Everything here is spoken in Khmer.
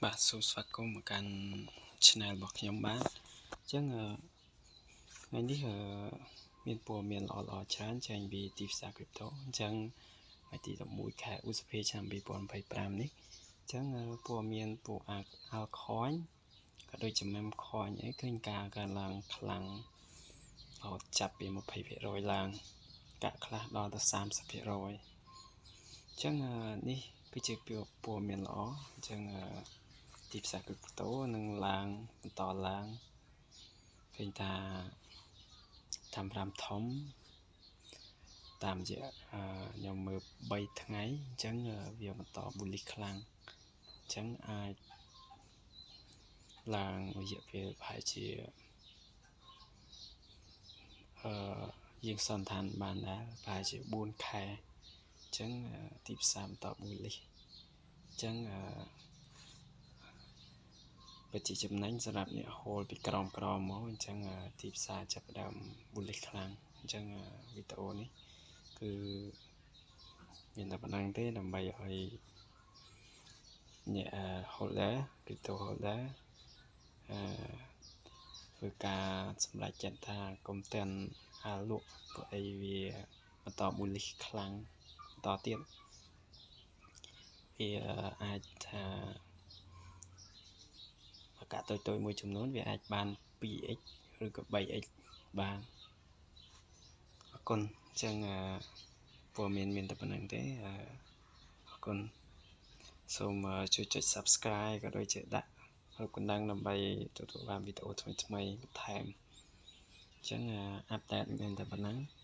បាទសូមស្វាគមន៍មកកាន់ Channel របស់ខ្ញុំបាទអញ្ចឹងថ្ងៃនេះមានព័ត៌មានល្អៗច្រើនចេញពីទីផ្សារ crypto អញ្ចឹងថ្ងៃទី11ខែឧសភាឆ្នាំ2025នេះអញ្ចឹងព័ត៌មានពួក altcoin ក៏ដូចជា meme coin អីឃើញការកើនឡើងខ្លាំងរហូតចាប់ពី20%ឡើងកាក់ខ្លះដល់ទៅ30%អញ្ចឹងនេះគឺជាព័ត៌មានល្អអញ្ចឹងទីផ្សារ crypto នឹងឡើងបន្តឡើងឃើញថាតាម5ធំតាមរយៈខ្ញុំមើល3ថ្ងៃអញ្ចឹងវាបន្ត bullish ខ្លាំងអញ្ចឹងអាចឡើងរយៈពេលប្រហែលជាអឺយើងសន្និដ្ឋានបានដែរប្រហែលជា4ខែអញ្ចឹងទីផ្សារបន្ត bullish អញ្ចឹងអឺពិតជាចំណេញសម្រាប់អ្នក hold ពីក្រោមក្រមមកអញ្ចឹងទីផ្សារចាប់ផ្ដើម bullish ខ្លាំងអញ្ចឹងវីដេអូនេះគឺមានតែប៉ុណ្ណឹងទេដើម្បីឲ្យអ្នក holder crypto holder អឺធ្វើការសម្រេចចិត្តថាកុំទាន់អាលក់ព្រោះអីវាបន្ត bullish ខ្លាំងបន្តទៀតវាអាចថាឱកាសតូចៗមួយចំនួនវាអាចបាន 2x ឬក៏ 3x បានអរគុណអញ្ចឹងព័ត៌មានមានតែប៉ុណ្ណឹងទេអរគុណសូមជួយចុច Subscribe ក៏ដូចជាដាក់រូបកណ្ដឹងដើម្បីទទួលបានវីដេអូថ្មីៗបន្ថែមអញ្ចឹង update មានតែប៉ុណ្ណឹង។